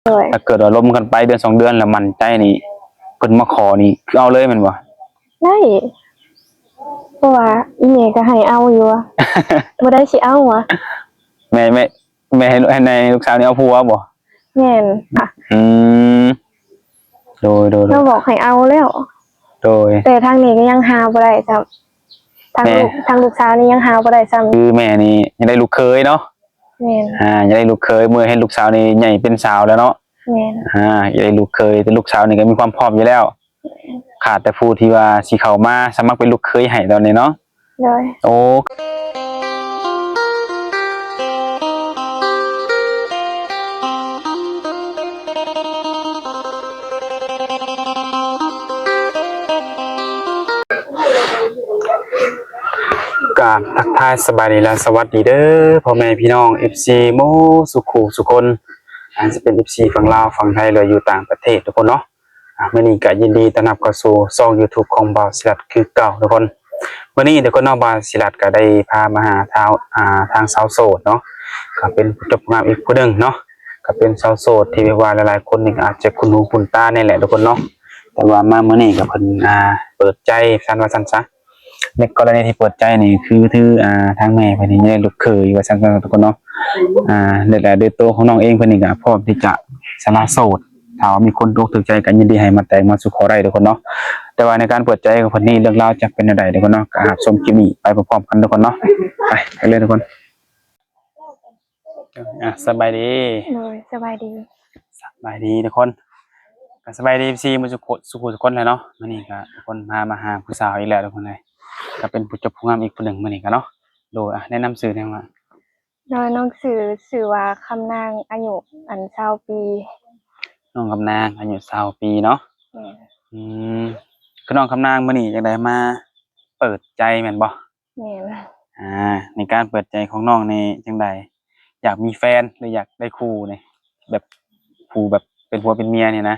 ໂດຍ ຖ້າເກີດວ່າລົມກັນໄປເດືອນສອງເດືອນແລ້ວໝັ້ນໃຈນີ້ ເພິ່ນມາຂໍນີ້ຄືເອົາເລີຍແມ່ນບໍ່? ໄດ້ ເພາະວ່າອີ່ແມ່ກໍໃຫ້ເອົາຢູ່ ບໍ່ໄດ້ຊິເອົາຫວາ? ແມ່ ແມ່ ແມ່ໃຫ້ໃຫ້ໃນລູກສາວນີ້ເອົາຜົວບໍ່? ແມ່ນ ອືມ ໂດຍ ໂດຍ ໂດຍ ເຮົາບອກໃຫ້ເອົາແລ້ວ ໂດຍ ແຕ່ທາງນີ້ກໍຍັງຫາບໍ່ໄດ້ຊ້ຳ ທາງ ແມ່ ລູກ ທາງລູກສາວນີ້ຍັງຫາບໍ່ໄດ້ຊ້ຳ ຄືແມ່ນີ້ຢາກໄດ້ລູກເຂີຍເນາະ ແມ່ນ ອ່າ ຢາກໄດ້ລູກເຂີຍ ເມື່ອເຫັນລູກສາວນີ້ໃຫຍ່ເປັນສາວແລ້ວເນາະ ແມ່ນ ອ່າ ຢາກໄດ້ລູກເຂີຍ ແຕ່ລູກສາວນີ້ກໍມີຄວາມພ້ອມຢູ່ແລ້ວ ແມ່ນ ຂາດແຕ່ຜູ້ທີ່ວ່າຊິເຂົ້າມາສະໝັກເປັນລູກເຂີຍໃຫ້ຕອນນີ້ເນາະ ໂດຍ ໂອ້ ກາບທັກທາຍສະບາຍດີ ແລະ ສະຫວັດດີເດີ ພໍ່ແມ່ພີ່ນ້ອງ ເອັຟຊີ ໝົດສູ່ຄູ່ສູ່ຄົນ ອາດຈະເປັນ ເອັຟຊີ ຝັ່ງລາວ ຝັ່ງໄທ ຫຼືຢູ່ຕ່າງປະເທດທຸກຄົນເນາະ. ອ່າ ມື້ນີ້ກໍຍິນດີຕ້ອນຮັບເຂົ້າສູ່ຊ່ອງ YouTube ຂອງບ່າວສີລັດຄືເກົ່າທຸກຄົນ. ມື້ນີ້ທຸກຄົນເນາະ ບ່າວສີລັດກໍໄດ້ພາມາຫາທ້າວ ອ່າ ທາງສາວໂສດເນາະ ກໍເປັນຜູ້ຈົບງາມອີກຜູ້ໜຶ່ງເນາະ ກໍເປັນສາວໂສດທີ່ແບບວ່າຫຼາຍໆຄົນນີ້ກໍອາດຈະຄຸ້ນຫູຄຸ້ນຕາແນ່ແຫຼະທຸກຄົນເນາະ. ແຕ່ວ່າມາມື້ນີ້ກໍເພິ່ນ ອ່າ ເປີດໃຈ ຊັ້ນວ່າຊັ້ນຊະ. ໃນກໍລະນີທີ່ເປີດໃຈນີ້ຄື ຄື ອ່າ ທາງແມ່ເພິ່ນນີ້ຢາກໄດ້ລູກເຂີຍວ່າຊັ້ນເນາະທຸກຄົນເນາະ. ອ່າ ແລະ ໂດຍໂຕຂອງນ້ອງເອງເພິ່ນນີ້ກໍພ້ອມທີ່ຈະສະຫຼະໂສດ ຖ້າວ່າມີຄົນຖືກອົກຖືກໃຈກໍຍິນດີໃຫ້ມາແຕ່ງມາສູ່ຂໍໄດ້ທຸກຄົນເນາະ. ແຕ່ວ່າໃນການເປີດໃຈຂອງເພິ່ນນີ້ ເລື່ອງລາວຈະເປັນແນວໃດທຸກຄົນເນາະ ກໍຮັບຊົມຄລິບນີ້ໄປພ້ອມໆກັນທຸກຄົນເນາະ. ໄປ ໄປເລີຍທຸກຄົນ. ອ່າ ສະບາຍດີ ໂດຍ ສະບາຍດີ ສະບາຍດີທຸກຄົນ ກໍສະບາຍດີ ເອັຟຊີ ໝົດສູ່ ສູ່ຜູ້ທຸກຄົນແຫຼະເນາະ. ມື້ນີ້ກໍທຸກຄົນພາມາຫາຜູ້ສາວອີກແລ້ວທຸກຄົນເອີຍ ກໍເປັນຜູ້ຈົບຜູ້ງາມອີກຜູ້ໜຶ່ງມື້ນີ້ກໍເນາະ. ໂດຍ ອ່າ ແນະນຳຊື່ແດ່ວ່າ? ໂດຍ ນ້ອງຊື່ ຊື່ວ່າຄຳນາງ ອາຍຸ ອັນ ຊາວປີ ນ້ອງຄຳນາງ ອາຍຸ ຊາວປີເນາະ. ແມ່ນ ອືມ ຄືນ້ອງຄຳນາງມື້ນີ້ຢາກໄດ້ມາເປີດໃຈແມ່ນບໍ່? ແມ່ນ ອ່າ ໃນການເປີດໃຈຂອງນ້ອງນີ້ຈັ່ງໃດ ຢາກມີແຟນ ຫຼື ຢາກໄດ້ຄູ່ນີ້ ແບບ ຄູ່ແບບເປັນຜົວເປັນເມຍນີ້ນະ?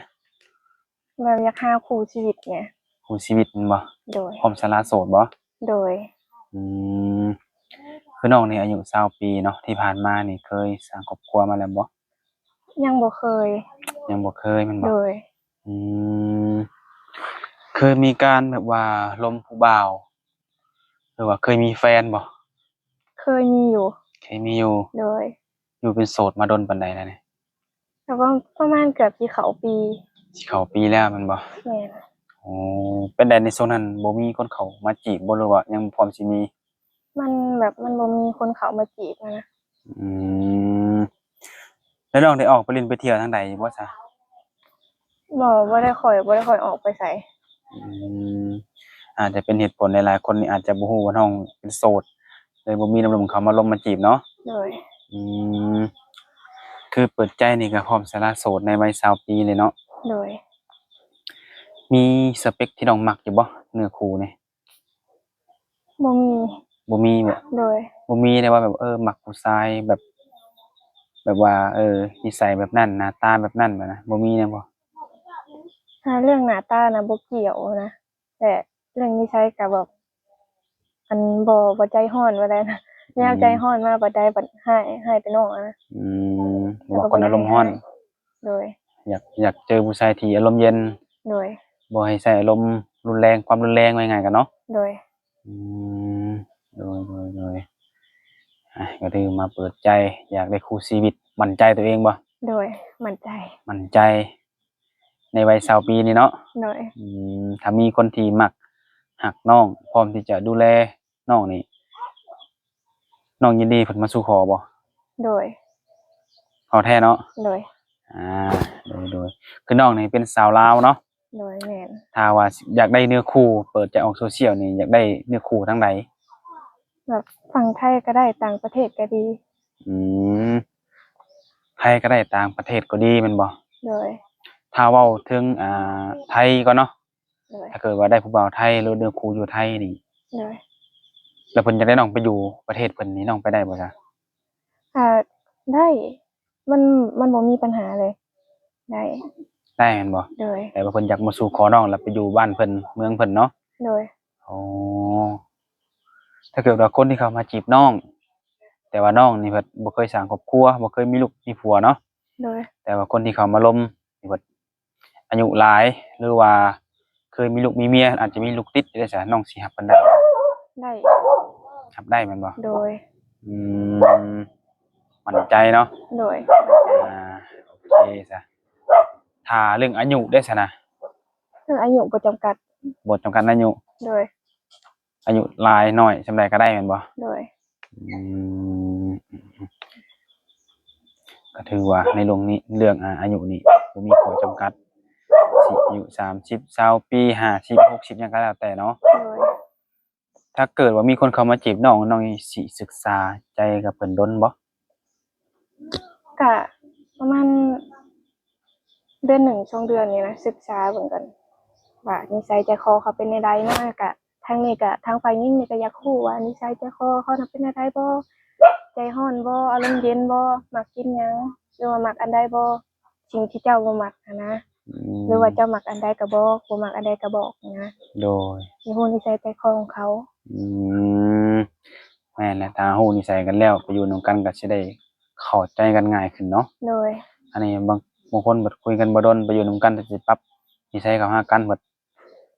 ແບບຢາກຫາຄູ່ຊີວິດແໝ່. ຄູ່ຊີວິດແມ່ນບໍ່? ໂດຍ ພ້ອມສະຫຼະໂສດບໍ່? ໂດຍ ອືມ ຄືນ້ອງນີ້ອາຍຸຊາວປີເນາະ ທີ່ຜ່ານມານີ້ເຄີຍສ້າງຄອບຄົວມາແລ້ວບໍ່? ຍັງບໍ່ເຄີຍ ຍັງບໍ່ເຄີຍແມ່ນບໍ່? ໂດຍ ອືມ ເຄີຍມີການແບບວ່າລົມຜູ້ບ່າວ ຫຼືວ່າເຄີຍມີແຟນບໍ່? ເຄີຍມີຢູ່ ເຄີຍມີຢູ່ ໂດຍ ຢູ່ເປັນໂສດມາດົນປານໃດແລ້ວນີ້? ກໍປະ ປະມານເກືອບຊິເຂົ້າປີ ຊິເຂົ້າປີແລ້ວແມ່ນບໍ່? ແມ່ນ ໂອ້ ເປັນໃດໃນຊ່ວງນັ້ນ ບໍ່ມີຄົນເຂົ້າມາຈີບບໍ່ ຫຼືວ່າຍັງບໍ່ພ້ອມຊິມີ? ມັນແບບ ມັນບໍ່ມີຄົນເຂົ້າມາຈີບຫັ້ນນະ. ອືມ ແລ້ວນ້ອງໄດ້ອອກໄປຫຼິ້ນໄປທ່ຽວທາງໃດຢູ່ບໍ່ຊະ? ບໍ່ ບໍ່ໄດ້ຄ່ອຍ ບໍ່ໄດ້ຄ່ອຍອອກໄປໃສ. ອືມ ອາດຈະເປັນເຫດຜົນ ຫຼາຍໆຄົນນີ້ອາດຈະບໍ່ຮູ້ວ່ານ້ອງເປັນໂສດ ເລີຍບໍ່ມີໜຸ່ມໆເຂົ້າມາລົມມາຈີບເນາະ. ໂດຍ ອືມ ຄືເປີດໃຈນີ້ກໍພ້ອມສະຫຼະໂສດໃນໄວຊາວປີເລີຍເນາະ. ໂດຍ ມີສະເປັກທີ່ນ້ອງມັກຢູ່ບໍ່ ເນື້ອຄູ່ນີ້? ບໍ່ມີ ບໍ່ມີບໍ່? ໂດຍ ບໍ່ມີແຕ່ວ່າແບບ ເອີ ມັກຜູ້ຊາຍແບບ ແບບວ່າ ເອີ ນິໄສແບບນັ້ນ ໜ້າຕາແບບນັ້ນ ແບບນັ້ນ ບໍ່ມີແນ່ບໍ່? ຖ້າເລື່ອງໜ້າຕານະບໍ່ກ່ຽວນະ ແຕ່ເລື່ອງນິໄສກະແບບ ອັນ ບໍ່ ບໍ່ໃຈຮ້ອນປານໃດນະ ຍາມໃຈຮ້ອນມາປານໃດບັດຮ້າຍ ຮ້າຍແຕ່ນ້ອງນະ. ອືມ ແລ້ວກໍບໍ່ມັກຄົນອາລົມຮ້ອນ. ໂດຍ ຢາກ ຢາກເຈີຜູ້ຊາຍທີ່ອາລົມເຢັນ. ໂດຍ ບໍ່ໃຫ້ໃຊ້ອາລົມຮຸນແຮງ ຄວາມຮຸນແຮງ ວ່າງ່າຍໆກັນເນາະ. ໂດຍ ອືມ ໂດຍ ໂດຍ ໂດຍ ອ່ະ ກໍຖືມາເປີດໃຈ ຢາກໄດ້ຄູ່ຊີວິດ ໝັ້ນໃຈຕົວເອງບໍ່? ໂດຍ ໝັ້ນໃຈ ໝັ້ນໃຈ ໃນໄວຊາວປີນີ້ເນາະ. ໂດຍ ອືມ ຖ້າມີຄົນທີ່ມັກ ຮັກນ້ອງ ພ້ອມທີ່ຈະດູແລ ນ້ອງນີ້ ນ້ອງຍິນດີເພິ່ນມາສູ່ຂໍບໍ່? ໂດຍ ເວົ້າແທ້ເນາະ? ໂດຍ ອ່າ ໂດຍ ໂດຍ ຄືນ້ອງນີ້ເປັນສາວລາວເນາະ? ໂດຍ ແມ່ນ ຖ້າວ່າຢາກໄດ້ເນື້ອຄູ່ ເປີດໃຈອອກໂຊຊຽວນີ້ ຢາກໄດ້ເນື້ອຄູ່ທາງໃດ? ແບບຝັ່ງໄທກໍໄດ້ ຕ່າງປະເທດກໍດີ. ອືມ ໄທກໍໄດ້ ຕ່າງປະເທດກໍດີແມ່ນບໍ່? ໂດຍ ຖ້າເວົ້າເຖິງ ອ່າ ໄທກ່ອນເນາະ ໂດຍ ຖ້າເກີດວ່າໄດ້ຜູ້ບ່າວໄທ ຫຼືເນື້ອຄູ່ຢູ່ໄທນີ້ ໂດຍ ແລ້ວເພິ່ນຢາກໄດ້ນ້ອງໄປຢູ່ປະເທດເພິ່ນນີ້ ນ້ອງໄປໄດ້ບໍ່ຊະ? ອ່າ ໄດ້ ມັນ ມັນບໍ່ມີບັນຫາເລີຍ ໄດ້ ໄດ້ແມ່ນບໍ່? ໂດຍ ແຕ່ວ່າເພິ່ນຢາກມາສູ່ຂໍນ້ອງ ແລ້ວໄປຢູ່ບ້ານເພິ່ນ ເມືອງເພິ່ນເນາະ. ໂດຍ ໂອ້ ຖ້າເກີດວ່າຄົນທີ່ເຂົ້າມາຈີບນ້ອງ ແຕ່ວ່ານ້ອງນີ້ເພິ່ນບໍ່ເຄີຍສ້າງຄອບຄົວ ບໍ່ເຄີຍມີລູກມີຜົວເນາະ ໂດຍ ແຕ່ວ່າຄົນທີ່ເຂົ້າມາລົມນີ້ເພິ່ນອາຍຸຫຼາຍ ຫຼືວ່າເຄີຍມີລູກມີເມຍ ອາດຈະມີລູກຕິດເດ້ຊະ ນ້ອງຊິຮັບເພິ່ນໄດ້ບໍ່? ໄດ້ ຮັບໄດ້ແມ່ນບໍ່? ໂດຍ ອືມ ໝັ້ນໃຈເນາະ? ໂດຍ ອ່າ ໂອເຄຊະ. ຖ້າເລື່ອງອາຍຸເດ້ຊະນະ? ເລື່ອງອາຍຸບໍ່ຈຳກັດ. ບໍ່ຈຳກັດອາຍຸ? ໂດຍ ອາຍຸຫຼາຍນ້ອຍສ່ຳໃດກໍໄດ້ແມ່ນບໍ່? ໂດຍ ອືມ ກໍຖືວ່າໃນເລື່ອງນີ້ ເລື່ອງອາ ອາຍຸນີ້ບໍ່ມີຂໍ້ຈຳກັດ ຊິອາຍຸສາມສິບ ຊາວປີ ຫ້າສິບ ຫົກສິບ ຫຍັງກໍແລ້ວແຕ່ເນາະ. ໂດຍ ຖ້າເກີດວ່າມີຄົນເຂົ້າມາຈີບນ້ອງ ນ້ອງນີ້ຊິສຶກສາໃຈກັບເພິ່ນດົນບໍ່? ກະປະມານເດືອນໜຶ່ງສອງເດືອນນີ້ນະ ສຶກສາເບິ່ງກ່ອນວ່ານິໄສໃຈຄໍເຂົາເປັນແນວໃດເນາະ. ກະທາງນີ້ກະ ທາງຝ່າຍຍິງນີ້ກະຢາກຮູ້ວ່ານິໄສໃຈຄໍເຂົານະເປັນແນວໃດບໍ່? ໃຈຮ້ອນບໍ່? ອາລົມເຢັນບໍ່? ມັກກິນຫຍັງ? ຫຼືວ່າມັກອັນໃດບໍ່? ສິ່ງທີ່ເຈົ້າບໍ່ມັກຫັ້ນນະ ອືມ ຫຼືວ່າເຈົ້າມັກອັນໃດກໍບອກ ບໍ່ມັກອັນໃດກໍບອກນະ. ໂດຍ ໃຫ້ຮູ້ນິໄສໃຈຄໍຂອງເຂົາ. ອືມ ແມ່ນແຫຼະ ຖ້າຮູ້ນິໄສກັນແລ້ວ ໄປຢູ່ນຳກັນກໍຊິໄດ້ເຂົ້າໃຈກັນງ່າຍຂຶ້ນເນາະ. ໂດຍ ອັນນີ້ບາງ ບາງຄົນບັດຄຸຍກັນບໍ່ດົນ ໄປຢູ່ນຳກັນ ແຕ່ຊິປັບນິໄສເຂົ້າຫາກັນ ບັດ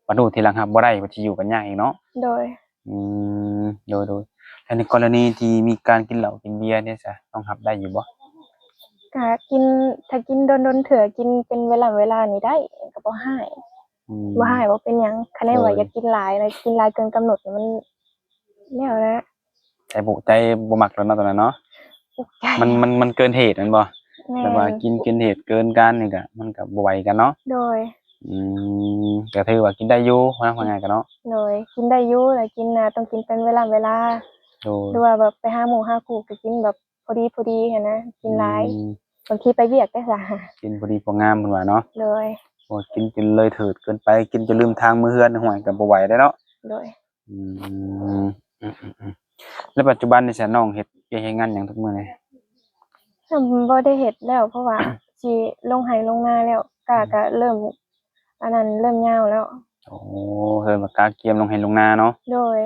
ບັດຮູ້ທີຫຼັງຮັບບໍ່ໄດ້ ບັດຊິຢູ່ກັນຍາກອີກເນາະ. ໂດຍ ອືມ ໂດຍໆ ແລ້ວໃນກໍລະນີທີ່ມີການກິນເຫຼົ້າກິນເບຍເດຊະ ນ້ອງຮັບໄດ້ຢູ່ບໍ່? ກະກິນ ຖ້າກິນດົນໆເທື່ອ ກິນເປັນເວລາເວລານີ້ໄດ້ ກະບໍ່ຮ້າຍ. ອືມ ບໍ່ຮ້າຍ ບໍ່ເປັນຫຍັງ. ຄັນແນວວ່າ ໂດຍ ຢາກກິນຫຼາຍ ແລ້ວກິນຫຼາຍເກີນກຳນົດ ມັນແນວນັ້ນ ໃຈບໍ່ ໃຈບໍ່ມັກແລ້ວເນາະ ຕອນນັ້ນເນາະ. ມັນ ມັນ ມັນເກີນເຫດແມ່ນບໍ່? ແມ່ນ ແບບວ່າກິນເກີນເຫດເກີນການນີ້ກະ ມັນກະບໍ່ໄຫວກັນເນາະ. ໂດຍ ອືມ ກະຖືວ່າກິນໄດ້ຢູ່ ເວົ້າງ່າຍໆກັນເນາະ. ໂດຍ ກິນໄດ້ຢູ່ ແຕ່ກິນນະ ຕ້ອງກິນເປັນເວລາເວລາ. ໂດຍ ຫຼືວ່າແບບໄປຫາໝູ່ຫາຄູ່ກະກິນແບບພໍດີໆຫັ້ນນະ ກິນຫຼາຍ. ອືມ ບາງທີໄປວຽກເດ້ຊະ ກິນພໍດີພໍງາມເພິ່ນວ່າເນາະ. ໂດຍ ບໍ່ກິນຈົນເລີຍເຖີດເກີນໄປ ກິນຈົນລືມທາງເມືອເຮືອນ ຫ້ວຍ ກະບໍ່ໄຫວເດ້ເນາະ. ໂດຍ ອືມ ອືມໆ ແລ້ວປັດຈຸບັນນີ້ຊະ ນ້ອງເຮັດວຽກເຮັດງານຫຍັງທຸກມື້ນີ້? ເລີ່ມບໍ່ໄດ້ເຮັດແລ້ວ ເພາະວ່າ ຊິລົງໄຮ່ລົງນາແລ້ວ ກ້າ ອືມ ກະເລີ່ມ ອັນນັ້ນ ເລີ່ມຍາວແລ້ວ. ໂອ້ ເລີ່ມກະກຽມລົງໄຮ່ລົງນາເນາະ. ໂດຍ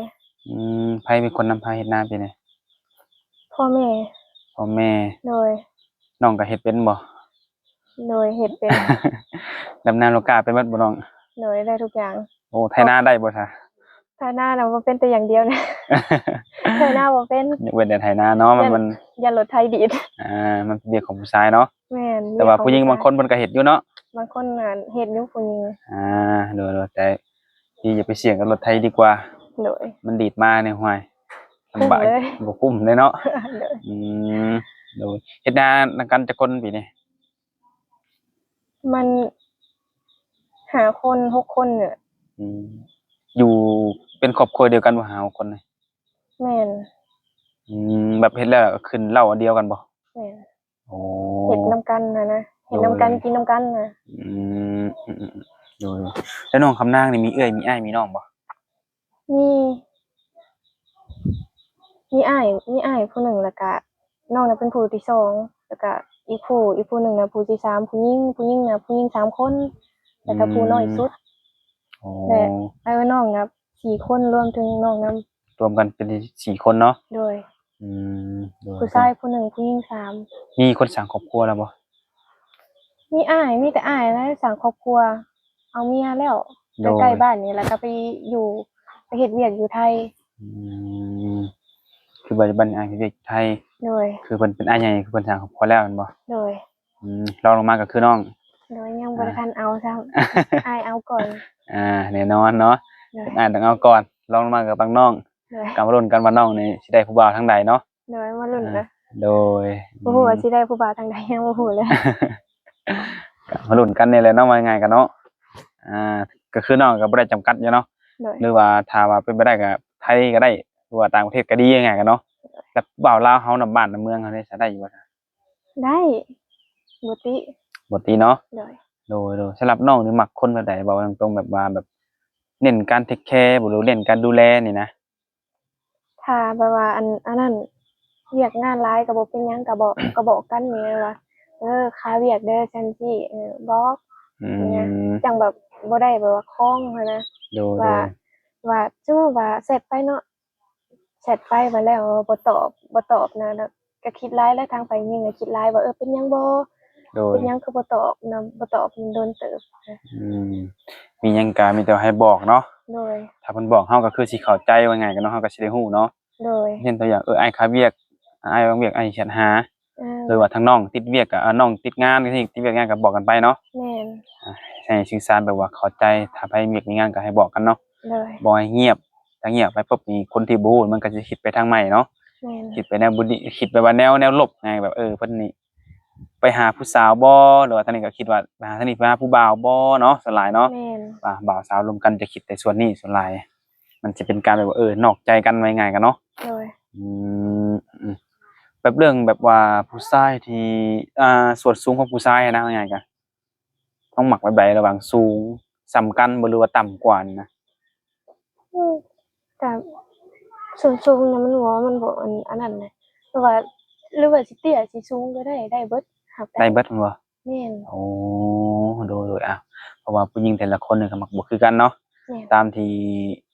ອືມ ໃຜເປັນຄົນນຳພາເຮັດນາປີນີ້? ພໍ່ແມ່. ພໍ່ແມ່ ໂດຍ ນ້ອງກະເຮັດເປັນບໍ່? ໂດຍ ເຮັດເປັນ. ດຳນາລູກກ້າເປັນເບິດບໍ່ນ້ອງ? ໂດຍ ໄດ້ທຸກຢ່າງ. ໂອ້ ໄຖນາໄດ້ບໍ່ຊະ? ໄຖນານະບໍ່ເປັນແຕ່ຢ່າງດຽວນະ ໄຖນາບໍ່ເປັນ. ຍົກເວັ້ນແຕ່ໄຖນາເນາະ ມັນ ມັນ ຢ້ານລົດໄຖດີດ. ອ່າ ມັນເປັນວຽກຂອງຜູ້ຊາຍເນາະ. ແມ່ນ ແຕ່ວ່າຜູ້ຍິງບາງຄົນເພິ່ນກະເຮັດຢູ່ເນາະ. ບາງຄົນຫັ້ນເຮັດຢູ່ຜູ້ຍິງ. ອ່າ ໂດຍໆ ແຕ່ ດີ ຢ່າໄປສ່ຽງກັບລົດໄຖດີກວ່າ. ໂດຍ ມັນດີດມານີ້ ຫ້ວຍ ລຳບາກ ບໍ່ຄຸ້ມເລີຍເນາະ. ໂດຍ ອືມ ໂດຍ ເຮັດນານຳກັນຈັກຄົນປີນີ້? ມັນຫ້າຄົນ ຫົກຄົນນີ້ແຫຼະ. ອືມ ຢູ່ເປັນຄອບຄົວດຽວກັນບໍ່ ຫ້າຫົກຄົນນີ້? ແມ່ນ. ອືມ ແບບເຮັດແລ້ວກະຂຶ້ນເຫຼົ້າອັນດຽວກັນບໍ່? ແມ່ນ. ໂອ້ ເຮັດນຳກັນຫັ້ນນະ ເຮັດນຳກັນ ໂດຍ ກິນນຳກັນນະ. ອືມ ໂດຍ ແລ້ວນ້ອງຄຳນາງນີ້ມີເອື້ອຍມີອ້າຍມີນ້ອງບໍ່? ມີ ມີອ້າຍ ມີອ້າຍຜູ້ໜຶ່ງ ແລ້ວກະນ້ອງນະເປັນຜູ້ທີສອງ ແລ້ວກະອີກຜູ້ ອີກຜູ້ໜຶ່ງນະຜູ້ທີສາມ ຜູ້ຍິງ ຜູ້ຍິງນະຜູ້ຍິງສາມຄົນ ແລ້ວກະຜູ້ນ້ອຍສຸດ. ໂອ້ ແລະອ້າຍນ້ອງນະສີ່ຄົນ ລວມເຖິງນ້ອງນຳ ລວມກັນເປັນສີ່ຄົນເນາະ. ໂດຍ ອືມ ໂດຍ ຜູ້ຊາຍຜູ້ໜຶ່ງ ຜູ້ຍິງສາມ. ມີຄົນສ້າງຄອບຄົວແລ້ວບໍ່? ມີອ້າຍ ມີແຕ່ອ້າຍນະສ້າງຄອບຄົວ ເອົາເມຍແລ້ວ. ໂດຍ ໃກ້ໆບ້ານນີ້ ແລ້ວກະໄປຢູ່ ໄປເຮັດວຽກຢູ່ໄທ. ອືມ ຄືປັດຈຸບັນນີ້ອ້າຍເຮັດວຽກຢູ່ໄທ. ໂດຍ ຄືເພິ່ນເປັນອ້າຍໃຫຍ່ ຄືເພິ່ນສ້າງຄອບຄົວແລ້ວແມ່ນບໍ່? ໂດຍ ອືມ ລອງລົງມາກະຄືນ້ອງ. ໂດຍ ຍັງບໍ່ໄດ້ ອ່າ ທັນເອົາຊ້ຳ ອ້າຍເອົາກ່ອນ. ອ່າ ແນ່ນອນເນາະ. ໂດຍ ເປັນອ້າຍຕ້ອງເອົາກ່ອນ ລອງລົງມາກະຕ້ອງນ້ອງ. ໂດຍ ກະມາລຸ້ນກັນວ່ານ້ອງນີ້ຊິໄດ້ຜູ້ບ່າວທາງໃດເນາະ. ໂດຍ ມາລຸ້ນນະ. ອ່າ ໂດຍ ບໍ່ຮູ້ວ່າ ອືມ ຊິໄດ້ຜູ້ບ່າວທາງໃດ ຍັງບໍ່ຮູ້ເລີຍ. ກະມາລຸ້ນກັນນີ້ແຫຼະເນາະ ວ່າງ່າຍໆກະເນາະ. ອ່າ ກະຄືນ້ອງກະບໍ່ໄດ້ຈຳກັດຫຍັງເນາະ. ໂດຍ ຫຼືວ່າຖ້າວ່າເປັນໄປໄດ້ກະໄທກະໄດ້ ຫຼືວ່າຕ່າງປະເທດກະດີ ງ່າຍໆກະເນາະ. ແລ້ວຜູ້ບ່າວລາວເຮົານະ ບ້ານນະເມືອງເຮົານີ້ ໃຊ້ໄດ້ຢູ່ບໍ່? ໄດ້ ບໍ່ຕິ ບໍ່ຕິເນາະ. ໂດຍ ໂດຍໆ ສຳລັບນ້ອງນີ້ມັກຄົນແບບໃດ? ເວົ້າຕົງໆ ແບບວ່າແບບເນັ້ນການເທກແຄບໍ່ ຫຼືເນັ້ນການດູແລນີ້ນະ? ຖ້າແບບວ່າ ອັນ ອັນນັ້ນ ວຽກງານຫຼາຍກະບໍ່ເປັນຫຍັງ ກະບອກ ກະບອກກັນນີ້ນະວ່າ ເອີ ຄາວຽກເດີ ຊັ້ນຊີ້ ເອີ ບອກ ອືມ ຈັ່ງແບບບໍ່ໄດ້ແບບວ່າຄອງຫັ້ນນະ. ໂດຍ ວ່າ ໂດຍ ວ່າ ສົມມຸດວ່າແຊັດໄປເນາະ ແຊັດໄປບາດແລ້ວບໍ່ຕອບ ບໍ່ຕອບນະ ແລ້ວກະຄິດຫຼາຍແລ້ວ ທາງຝ່າຍຍິງກະຄິດຫຼາຍວ່າ ເອີ ເປັນຫຍັງບໍ່ ໂດຍ ເປັນຫຍັງຄືບໍ່ຕອບນຳ ບໍ່ຕອບດົນເຕີບ. ອືມ ມີຫຍັງກະມີແຕ່ໃຫ້ບອກເນາະ. ໂດຍ ຖ້າເພິ່ນບອກເຮົາກໍຄືຊິເຂົ້າໃຈ ວ່າງ່າຍກັນເນາະ ເຮົາກໍຊິໄດ້ຮູ້ເນາະ. ໂດຍ ເຊັ່ນຕົວຢ່າງ ເອີ ອ້າຍຄາວຽກ ອ້າຍວ່າງວຽກ ອ້າຍຊິຫາ ເອີ ຫຼືວ່າທາງນ້ອງຕິດວຽກກໍ ເອີ ນ້ອງຕິດງານ ທີ່ຕິດວຽກງານກໍບອກກັນໄປເນາະ. ແມ່ນ ອ່າ ໃຫ້ສື່ສານແບບວ່າເຂົ້າໃຈ ຖ້າໃຜມີວຽກມີງານກໍໃຫ້ບອກກັນເນາະ. ໂດຍ ບໍ່ໃຫ້ງຽບ ຖ້າງຽບໄປປຸບນີ້ ຄົນທີ່ບໍ່ຮູ້ມັນກໍຊິຄິດໄປທາງໃໝ່ເນາະ. ແມ່ນ ຄິດໄປແນວບໍ່ດີ ຄິດໄປວ່າແນວ ແນວລົບໄງ ແບບ ເອີ ເພິ່ນນີ້ໄປຫາຜູ້ສາວບໍ່ ຫຼືວ່າທາງນີ້ກໍຄິດວ່າໄປຫາທາງນີ້ ໄປຫາຜູ້ບ່າວບໍ່ເນາະ ສ່ວນຫຼາຍເນາະ. ແມ່ນ ວ່າບ່າວສາວລົມກັນຈະຄິດແຕ່ສ່ວນນີ້ສ່ວນຫຼາຍ ມັນຈະເປັນການແບບວ່າ ເອີ ນອກໃຈກັນ ວ່າງ່າຍກັນເນາະ. ໂດຍ ອືມ ອືມ ແບບເລື່ອງແບບວ່າຜູ້ຊາຍທີ່ ອ່າ ສ່ວນສູງຂອງຜູ້ຊາຍນະ ວ່າງ່າຍກັນ ຕ້ອງມັກແບບໃດ ລະຫວ່າງສູງສ່ຳກັນບໍ່ ຫຼືວ່າຕ່ຳກວ່ານີ້ນະ? ອືມ ກະສ່ວນສູງນະ ມັນບໍ່ ມັນບໍ່ອັນ ອັນນັ້ນນະ ແຕ່ວ່າ ຫຼືວ່າຊິເຕ້ຍຊິສູງກໍໄດ້ ໄດ້ເບິດ ຮັບໄດ້ ໄດ້ເບິດແມ່ນບໍ່? ແມ່ນ ໂອ້ ໂດຍໆ ອ່າ ເພາະວ່າຜູ້ຍິງແຕ່ລະຄົນນີ້ກໍມັກບໍ່ຄືກັນເນາະ. ແມ່ນ ຕາມທີ່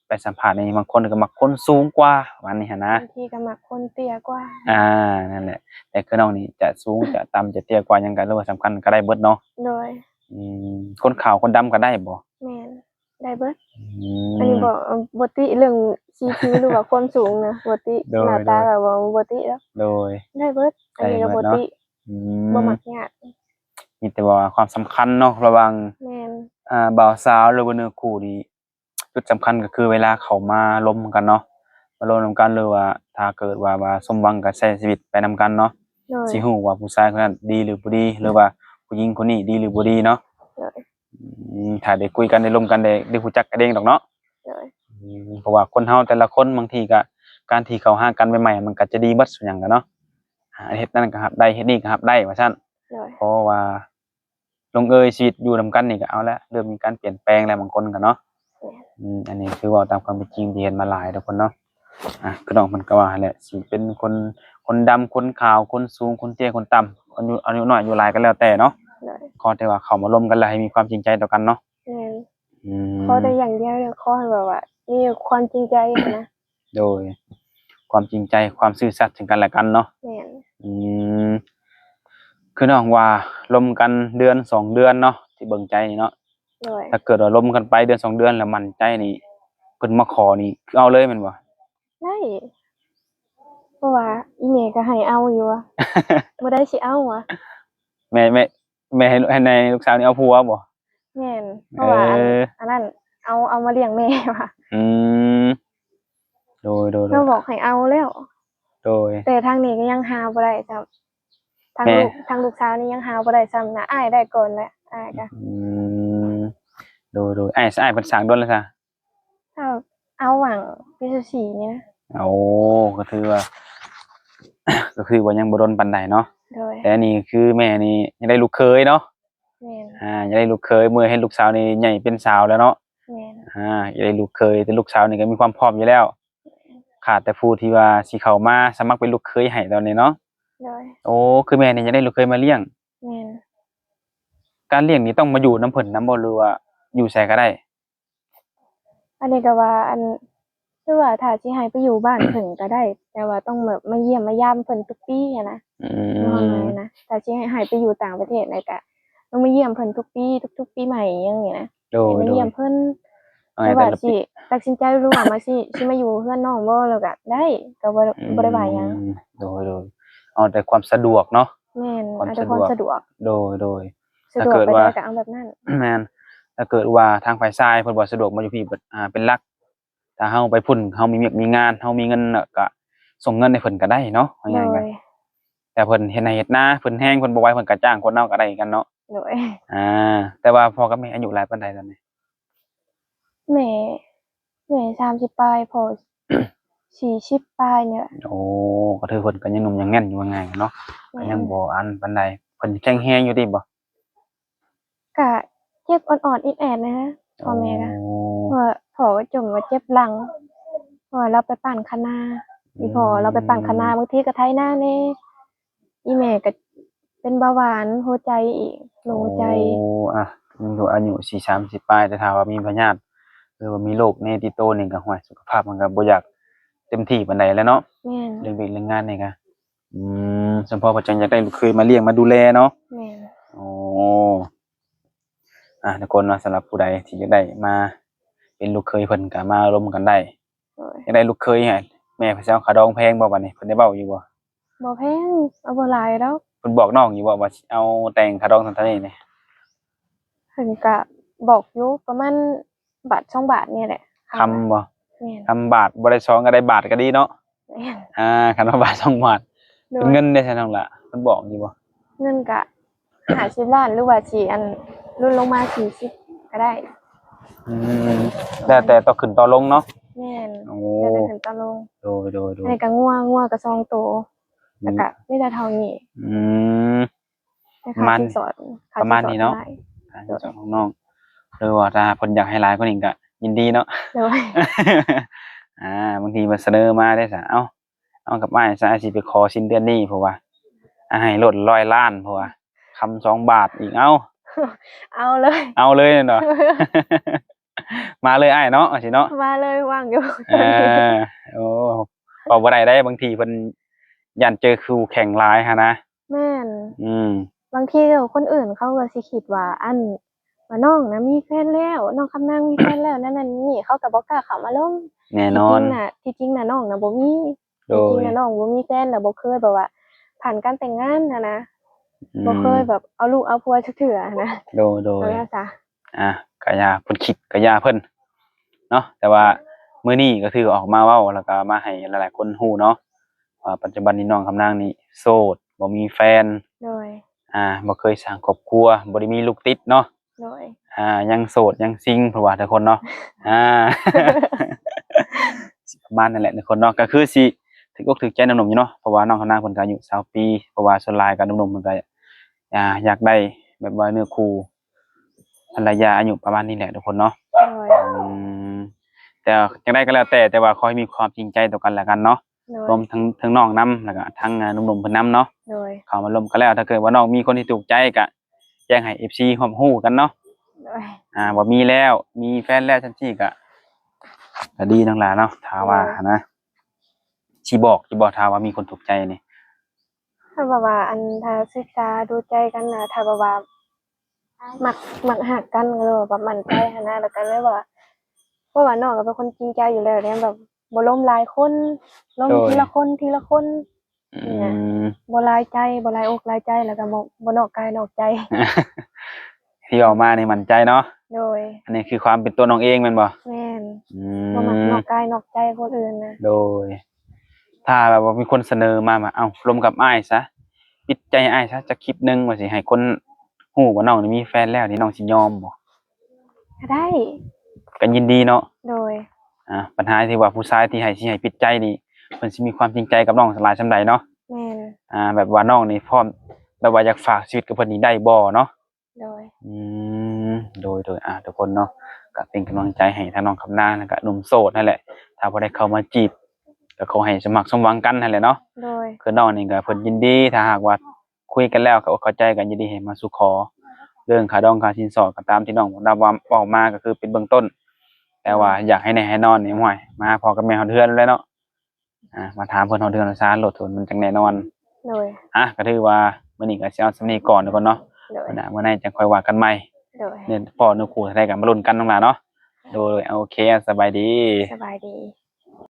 ໄປສຳພາດນີ້ ບາງຄົນກໍມັກຄົນສູງກວ່າ ປະມານນີ້ຫັ້ນນະ. ບາງທີກໍມັກຄົນເຕ້ຍກວ່າ. ອ່າ ນັ້ນແຫຼະ ແຕ່ຄືນ້ອງນີ້ຈະສູງ ຈະຕ່ຳ ຈະເຕ້ຍກວ່າຫຍັງກໍ ຫຼືວ່າສ່ຳກັນກໍໄດ້ເບິດເນາະ. ໂດຍ ອືມ ຄົນຂາວຄົນດຳກໍໄດ້ບໍ່? ແມ່ນ ໄດ້ເບິດ. ອືມ ອັນນີ້ບໍ່ ບໍ່ຕິເລື່ອງສີຜິວ ຫຼືວ່າຄວາມສູງນະ ບໍ່ຕິ. ໂດຍ ໜ້າຕາກໍບໍ່ ບໍ່ຕິດອກ. ໂດຍ ໄດ້ເບິດ ອັນນີ້ກໍບໍ່ຕິ. ອືມ ບໍ່ມັກຍາກ ມີແຕ່ວ່າຄວາມສຳຄັນເນາະ ລະຫວ່າງ ແມ່ນ ອ່າ ບ່າວສາວ ຫຼືວ່າເນື້ອຄູ່ນີ້ ຈຸດສຳຄັນກໍຄືເວລາເຂົາມາລົມກັນເນາະ ມາລົມນຳກັນ ຫຼືວ່າຖ້າເກີດວ່າ ວ່າສົມຫວັງກໍໃຊ້ຊີວິດໄປນຳກັນເນາະ. ໂດຍ ຊິຮູ້ວ່າຜູ້ຊາຍຄົນນັ້ນດີ ຫຼື ບໍ່ດີ ຫຼືວ່າຜູ້ຍິງຄົນນີ້ດີ ຫຼື ບໍ່ດີເນາະ. ໂດຍ ອືມ ຖ້າໄດ້ຄຸຍກັນ ໄດ້ລົມກັນ ໄດ້ ໄດ້ຮູ້ຈັກກັນເອງດອກເນາະ. ໂດຍ ອືມ ເພາະວ່າຄົນເຮົາແຕ່ລະຄົນ ບາງທີກໍ ການທີ່ເຂົ້າຫາກັນໃໝ່ໆ ມັນກໍຈະດີເບິດສູ່ຫຍັງກັນເນາະ. ອ່າ ເຮັດນັ້ນກໍຮັບໄດ້ ເຮັດນີ້ກໍຮັບໄດ້ ວ່າຊັ້ນ. ໂດຍ ເພາະວ່າລົງເອີຍຊີວິດຢູ່ນຳກັນນີ້ກໍເອົາລະ ເລີ່ມມີການປ່ຽນແປງແລ້ວ ບາງຄົນກໍເນາະ. ແມ່ນ ອືມ ອັນນີ້ຄືເວົ້າຕາມຄວາມເປັນຈິງທີ່ເຫັນມາຫຼາຍທຸກຄົນເນາະ. ອ່າ ຄືນ້ອງເພິ່ນກໍວ່າຫັ້ນແຫຼະ ຊິເປັນຄົນ ຄົນດຳ ຄົນຂາວ ຄົນສູງ ຄົນເຕ້ຍ ຄົນຕ່ຳ ອາຍຸ ອາຍຸນ້ອຍອາຍຸຫຼາຍກໍແລ້ວແຕ່ເນາະ. ໂດຍ ຂໍແຕ່ວ່າເຂົ້າມາລົມກັນແລ້ວໃຫ້ມີຄວາມຈິງໃຈຕໍ່ກັນເນາະ. ແມ່ນ ອືມ ຂໍໄດ້ຢ່າງດຽວເລີຍ ຂໍໃຫ້ແບບວ່າມີຄວາມຈິງໃຈຫັ້ນນະ. ໂດຍ ຄວາມຈິງໃຈ ຄວາມຊື່ສັດເຊິ່ງກັນແລະກັນເນາະ. ແມ່ນ ອືມ ຄືນ້ອງວ່າລົມກັນເດືອນສອງເດືອນເນາະ ທີ່ເບິ່ງໃຈນີ້ເນາະ. ໂດຍ ຖ້າເກີດວ່າລົມກັນໄປເດືອນສອງເດືອນແລ້ວໝັ້ນໃຈນີ້ ເພິ່ນມາຂໍນີ້ຄືເອົາເລີຍແມ່ນບໍ່? ໄດ້ ເພາະວ່າອີ່ແມ່ກໍໃຫ້ເອົາຢູ່ ບໍ່ໄດ້ຊິເອົາຫວາ. ແມ່ ແມ່ ແມ່ໃຫ້ ໃຫ້ໃນລູກສາວນີ້ເອົາຜົວບໍ່? ແມ່ນ ເພາະວ່າ ເອີ ອັນ ອັນນັ້ນ ເອົາ ເອົາມາລ້ຽງແມ່ວ່າ. ອືມ ໂດຍໆໆ ເຮົາບອກໃຫ້ເອົາແລ້ວ. ໂດຍ ແຕ່ທາງນີ້ກໍຍັງຫາບໍ່ໄດ້ຊ້ຳ ທາງ ແມ່ ລູກ ທາງລູກສາວນີ້ຍັງຫາບໍ່ໄດ້ຊ້ຳນະ ອ້າຍໄດ້ກ່ອນແຫຼະ ອ້າຍກໍ. ອືມ ໂດຍໆ ອ້າຍ ອ້າຍເພິ່ນສ້າງດົນແລ້ວຊະ? ເອົາ ເອົາຫວ່າງປີຊາວສີ່ນີ້ນະ. ໂອ້ ກໍຖືວ່າ ກໍຄືວ່າຍັງບໍ່ດົນປານໃດເນາະ. ໂດຍ ແຕ່ອັນນີ້ຄືແມ່ນີ້ຢາກໄດ້ລູກເຂີຍເນາະ. ແມ່ນ ອ່າ ຢາກໄດ້ລູກເຂີຍ ເມື່ອເຫັນລູກສາວນີ້ໃຫຍ່ເປັນສາວແລ້ວເນາະ. ແມ່ນ ອ່າ ຢາກໄດ້ລູກເຂີຍ ແຕ່ລູກສາວນີ້ກໍມີຄວາມພ້ອມຢູ່ແລ້ວ ຂາດແຕ່ຜູ້ທີ່ວ່າຊິເຂົ້າມາສະໝັກເປັນລູກເຂີຍໃຫ້ຕອນນີ້ເນາະ. ໂດຍ ໂອ້ ຄືແມ່ນີ້ຢາກໄດ້ລູກເຂີຍມາລ້ຽງ. ແມ່ນ ການລ້ຽງນີ້ຕ້ອງມາຢູ່ນຳເພິ່ນນຳບໍ່ ຫຼືວ່າຢູ່ໃສກໍໄດ້? ອັນນີ້ກໍວ່າ ອັນ ຄືວ່າຖ້າຊິໃຫ້ໄປຢູ່ບ້ານເພິ່ນກໍໄດ້ ແຕ່ວ່າຕ້ອງແບບມາຢ້ຽມມາຢາມເພິ່ນທຸກປີຫັ້ນນະ. ອືມ ວ່າງ່າຍນະ ຖ້າຊິໃຫ້ ໃຫ້ໄປຢູ່ຕ່າງປະເທດນະ ກໍຕ້ອງມາຢ້ຽມເພິ່ນທຸກປີ ທຸກໆປີໃໝ່ຫຍັງນີ້ນະ. ໂດຍ ໃຫ້ມາຢ້ຽມເພິ່ນ ໂດຍ ວ່າຊິຕັດສິນໃຈ ຫຼືວ່າມາຊິ ຊິມາຢູ່ເຮືອນນ້ອງບໍ່ ແລ້ວກໍໄດ້ ກໍບໍ່ ອືມ ບໍ່ໄດ້ວ່າຫຍັງ. ໂດຍໆ ເອົາແຕ່ຄວາມສະດວກເນາະ. ແມ່ນ ຄວາມ ເອົາແຕ່ຄວາມສະດວກ ສະດວກ. ໂດຍໆ ສະດວກ ຖ້າເກີດວ່າ ແບບໃດກໍເອົາແບບນັ້ນ. ແມ່ນ ຖ້າເກີດວ່າທາງຝ່າຍຊາຍເພິ່ນບໍ່ສະດວກມາຢູ່ພີ້ ອ່າ ເປັນຫຼັກ ຖ້າເຮົາໄປພຸ້ນ ເຮົາມີວຽກມີງານ ເຮົາມີເງິນ ກໍສົ່ງເງິນໃຫ້ເພິ່ນກໍໄດ້ເນາະ ເອົາງ່າຍໆ. ໂດຍ ແຕ່ເພິ່ນເຮັດໄຮ່ເຮັດນາ ເພິ່ນແຮງ ເພິ່ນບໍ່ໄຫວ ເພິ່ນກໍຈ້າງຄົນເອົາກໍໄດ້ຄືກັນເນາະ. ໂດຍ ອ່າ ແຕ່ວ່າພໍ່ກັບແມ່ອາຍຸຫຼາຍປານໃດຕອນນີ້? ແມ່ ແມ່ສາມສິບປາຍ ພໍ່ສີ່ສິບປາຍນີ້ແຫຼະ. ໂອ້ ກໍຖືເພິ່ນກໍຍັງໜຸ່ມຍັງແໜ້ນຢູ່ວ່າງ່າຍເນາະ. ແມ່ນ ກໍຍັງບໍ່ອັນປານໃດ. ເພິ່ນແຂງແຮງຢູ່ຕິບໍ່? ກະເຈັບອ່ອນໆ ອິດແອດນະ ພໍ່ແມ່ກະ. ໂອ້ ເພາະວ່າພໍ່ກໍຈົ່ມວ່າເຈັບຫຼັງ ເພາະວ່າລາວໄປປັ່ນຄະນາ. ອືມ ອີ່ພໍ່ລາວໄປປັ່ນຄະນາ ບາງທີກໍໄຖນາແດ່. ອີ່ແມ່ກໍເປັນເບົາຫວານ ຫົວໃຈອີກ ໂລກຫົວໃຈ. ໂອ້ ອ່ະ ຍັງຢູ່ອາຍຸສີ່ ສາມສິບປາຍ ແຕ່ຖ້າວ່າມີພະຍາດ ຫຼືວ່າມີໂລກແນ່ຕິດໂຕນີ້ກໍ ຫ້ວຍ ສຸຂະພາບມັນກໍບໍ່ຢາກເຕັມທີ່ປານໃດແລ້ວເນາະ. ແມ່ນ ເລື່ອງວຽກເລື່ອງງານນີ້ກໍ ອືມ ສຳເພາະວ່າຈັ່ງຢາກໄດ້ລູກເຂີຍມາລ້ຽງມາດູແລເນາະ. ແມ່ນ ໂອ້ ອ່າ ທຸກຄົນເນາະ ສຳລັບຜູ້ໃດທີ່ຢາກໄດ້ມາເປັນລູກເຂີຍເພິ່ນກໍມາລົມກັນໄດ້. ໂດຍ ຢາກໄດ້ລູກເຂີຍໃຫ້ແມ່ເພິ່ນຊິເອົາຄ່າດອງແພງບໍ່ບັດນີ້ ເພິ່ນໄດ້ເວົ້າຢູ່ບໍ່? ບໍ່ແພງ ເອົາບໍ່ຫຼາຍດອກ. ເພິ່ນບອກນ້ອງຢູ່ບໍ່ວ່າຊິເອົາແຕ່ງຄ່າດອງເທົ່ານັ້ນເທົ່ານີ້ນີ້? ເພິ່ນກະບອກຢູ່ປະມານບາດສອງບາດນີ້ແຫຼະ. ຄຳບໍ່? ແມ່ນ ຄຳບາດບໍ່ໄດ້ສອງກໍໄດ້ບາດກໍດີເນາະ. ແມ່ນ ອ່າ ຄັນວ່າບາດສອງບາດ. ໂດຍ ເປັນເງິນເດ້ຊັ້ນນ້ອງຫຼ້າ ເພິ່ນບອກຢູ່ບໍ່? ເງິນກະຫ້າສິບລ້ານ ຫຼືວ່າຊິອັນຫຼຸດລົງມາສີ່ສິບກໍໄດ້. ອືມ ແລ້ວແຕ່ຕໍ່ຂຶ້ນຕໍ່ລົງເນາະ. ແມ່ນ ໂອ້ ແລ້ວແຕ່ຂຶ້ນຕໍ່ລົງ. ໂດຍໆໆ ອັນນີ້ກໍງົວ ງົວກໍສອງໂຕ ແລ້ວກໍ ອືມ ມີແຕ່ເທົ່ານີ້. ອືມ ປະມານ ປະມານນີ້ເນາະ ຄ່າສິນສອດຂອງນ້ອງ. ໂດຍ ຫຼືວ່າຖ້າເພິ່ນຢາກໃຫ້ຫຼາຍກວ່ານີ້ກໍຍິນດີເນາະ. ໂດຍ ອ່າ ບາງທີເພິ່ນສະເໜີມາເດ້ຊະ ເອົ້າ ເອົາກັບອ້າຍຊະ ອ້າຍຊິໄປຂໍສິນເດືອນນີ້ ເພາະວ່າອ້າຍໃຫ້ໂລດຮ້ອຍລ້ານ ເພາະວ່າຄຳສອງບາດອີກ ເອົ້າ ເອົາເລີຍ ເອົາເລີຍແມ່ນບໍ່? ມາເລີຍອ້າຍເນາະ ວ່າຊີ້ເນາະ. ມາເລີຍ ວ່າງຢູ່. ເອີ ໂອ້ ເວົ້າບໍ່ໄດ້ເດ້ ບາງທີເພິ່ນຢ້ານເຈີຄູ່ແຂ່ງຫຼາຍຫັ້ນນະ. ແມ່ນ ອືມ ບາງທີຄົນອື່ນເຂົາກໍຊິຄິດວ່າ ອັນ ວ່ານ້ອງນະມີແຟນແລ້ວ ນ້ອງຄຳນາງມີແຟນແລ້ວ ນັ້ນໆ ນີ້ ເຂົາກໍບໍ່ກ້າເຂົ້າມາລົມ. ແນ່ນອນ ທີ່ຈິງນະ ທີ່ຈິງນະນ້ອງນະບໍ່ມີ. ໂດຍ ທີ່ຈິງນະນ້ອງບໍ່ມີແຟນ ແລ້ວບໍ່ເຄີຍແບບວ່າຜ່ານການແຕ່ງງານຫັ້ນນະ. ອືມ ບໍ່ເຄີຍແບບເອົາລູກເອົາຜົວຈັກເທື່ອຫັ້ນນະ. ໂດຍໆ ເອີ ຊະ ອ່າ ກະຢ່າເພິ່ນຄິດ ກະຢ່າເພິ່ນເນາະ. ແຕ່ວ່າມື້ນີ້ກໍຖືອອກມາເວົ້າ ແລ້ວກໍມາໃຫ້ຫຼາຍໆຄົນຮູ້ເນາະ ວ່າປັດຈຸບັນນີ້ນ້ອງຄຳນາງນີ້ໂສດ ບໍ່ມີແຟນ. ໂດຍ ອ່າ ບໍ່ເຄີຍສ້າງຄອບຄົວ ບໍ່ໄດ້ມີລູກຕິດເນາະ. ໂດຍ ອ່າ ຍັງໂສດຍັງຊິງ ເພິ່ນວ່າທຸກຄົນເນາະ. ອ່າ ປະມານນັ້ນແຫຼະທຸກຄົນເນາະ ກໍຄືຊິຖືກອົກຖືກໃຈໜຸ່ມໆຢູ່ເນາະ ເພາະວ່ານ້ອງຄຳນາງເພິ່ນກໍອາຍຸຊາວປີ ເພາະວ່າສ່ວນຫຼາຍກໍໜຸ່ມໆເພິ່ນກໍ ອ່າ ຢາກໄດ້ແບບວ່າເນື້ອຄູ່ພັນລະຍາອາຍຸປະມານນີ້ແຫຼະທຸກຄົນເນາະ. ໂດຍ ອືມ ແຕ່ຈັ່ງໃດກໍແລ້ວແຕ່ ແຕ່ວ່າຂໍໃຫ້ມີຄວາມຈິງໃຈຕໍ່ກັນແລະກັນເນາະ. ໂດຍ ລວມທັງ ທັງນ້ອງນຳ ແລ້ວກໍທັງ ອ່າ ໜຸ່ມໆເພິ່ນນຳເນາະ. ໂດຍ ເຂົ້າມາລົມກັນແລ້ວ ຖ້າເກີດວ່ານ້ອງມີຄົນທີ່ຖືກໃຈກໍແຈ້ງໃຫ້ເອັຟຊີຮັບຮູ້ກັນເນາະ. ໂດຍ ອ່າ ວ່າມີແລ້ວ ມີແຟນແລ້ວຊັ້ນຊີ້ກໍ ກໍດີນ້ອງຫຼ້າເນາະ ຖ້າວ່າ ໂດຍ ຫັ້ນນະ ຊິບອກ ຊິບອກ ຖ້າວ່າມີຄົນຖືກໃຈນີ້. ຖ້າແບບວ່າ ອັນ ຖ້າສຶກສາດູໃຈກັນນະ ຖ້າແບບວ່າ ມັກ ມັກຮັກກັນ ກໍແບບວ່າໝັ້ນໃຈຫັ້ນນະ ແລ້ວກໍເລີຍວ່າ ເພາະວ່ານ້ອງກໍເປັນຄົນຈິງໃຈຢູ່ແລ້ວເດ້ ແບບບໍ່ລົມຫຼາຍຄົນ ລົມ ໂດຍ ທີລະຄົນ ທີລະຄົນ ອືມ ນີ້ນະ ບໍ່ຫຼາຍໃຈ ບໍ່ຫຼາຍອົກຫຼາຍໃຈ ແລ້ວກໍບໍ່ ບໍ່ນອກກາຍນອກໃຈ. ທີ່ອອກມານີ້ໝັ້ນໃຈເນາະ. ໂດຍ ອັນນີ້ຄືຄວາມເປັນຕົວນ້ອງເອງແມ່ນບໍ່? ແມ່ນ ອືມ ບໍ່ມັກນອກກາຍນອກໃຈຄົນອື່ນນະ. ໂດຍ ຖ້າແບບວ່າມີຄົນສະເໜີມາວ່າ ເອົ້າ ລົມກັບອ້າຍຊະ ປິດໃຈໃຫ້ອ້າຍຊະຈັກຄລິບໜຶ່ງ ວ່າຊິໃຫ້ຄົນຮູ້ວ່ານ້ອງນີ້ມີແຟນແລ້ວນີ້ ນ້ອງຊິຍອມບໍ່? ກໍໄດ້ ກໍຍິນດີເນາະ. ໂດຍ ອ່າ ບັນຫາທີ່ວ່າຜູ້ຊາຍທີ່ໃຫ້ ຊິໃຫ້ປິດໃຈນີ້ ເພິ່ນຊິມີຄວາມຈິງໃຈກັບນ້ອງຫຼາຍສ່ຳໃດເນາະ. ແມ່ນ ອ່າ ແບບວ່ານ້ອງນີ້ພ້ອມ ແບບວ່າຢາກຝາກຊີວິດກັບເພິ່ນນີ້ໄດ້ບໍ່ເນາະ? ໂດຍ ອືມ ໂດຍໆ ອ່າ ທຸກຄົນເນາະ ກໍເປັນກຳລັງໃຈໃຫ້ທັງນ້ອງຄຳນາງ ແລ້ວກໍໜຸ່ມໂສດຫັ້ນແຫຼະ ຖ້າຜູ້ໃດເຂົ້າມາຈີບ ກໍຂໍໃຫ້ສົມຫວັງສົມຫວັງກັນຫັ້ນແຫຼະເນາະ. ໂດຍ ຄືນ້ອງນີ້ກໍເພິ່ນຍິນດີ ຖ້າຫາກວ່າຄຸຍກັນແລ້ວ ເຂົ້າອົກເຂົ້າໃຈກັນ ຍິນດີໃຫ້ມາສູ່ຂໍ ເລື່ອງຄ່າດອງຄ່າສິນສອດກໍຕາມທີ່ນ້ອງໄດ້ເວົ້າມາ ກໍຄືເປັນເບື້ອງຕົ້ນ ແຕ່ວ່າ ໂດຍ ຢາກໃຫ້ແນ່ໃຫ້ນອນນີ້ ໂອ້ຍ ມາຫາພໍ່ກັບແມ່ຮອດເຮືອນແລ້ວເນາະ. ອ່າ ມາຖາມເພິ່ນຮອດເຮືອນຮອດຊານໂລດ ມັນຈັ່ງແນ່ນອນ. ໂດຍ ອ່າ ກໍຖືວ່າມື້ນີ້ກໍຊິເອົາສ່ຳນີ້ກ່ອນທຸກຄົນເນາະ. ໂດຍ ມື້ໜ້າມື້ໃນຈັ່ງຄ່ອຍວ່າກັນໃໝ່. ໂດຍ ເນື້ອພໍ່ເນື້ອຄູ່ເທົ່າໃດກໍມາລຸ້ນກັນນ້ອງຫຼ້າເນາະ. ໂດຍ ໂດຍ ໂອເຄ ສະບາຍດີ ສະບາຍດີ.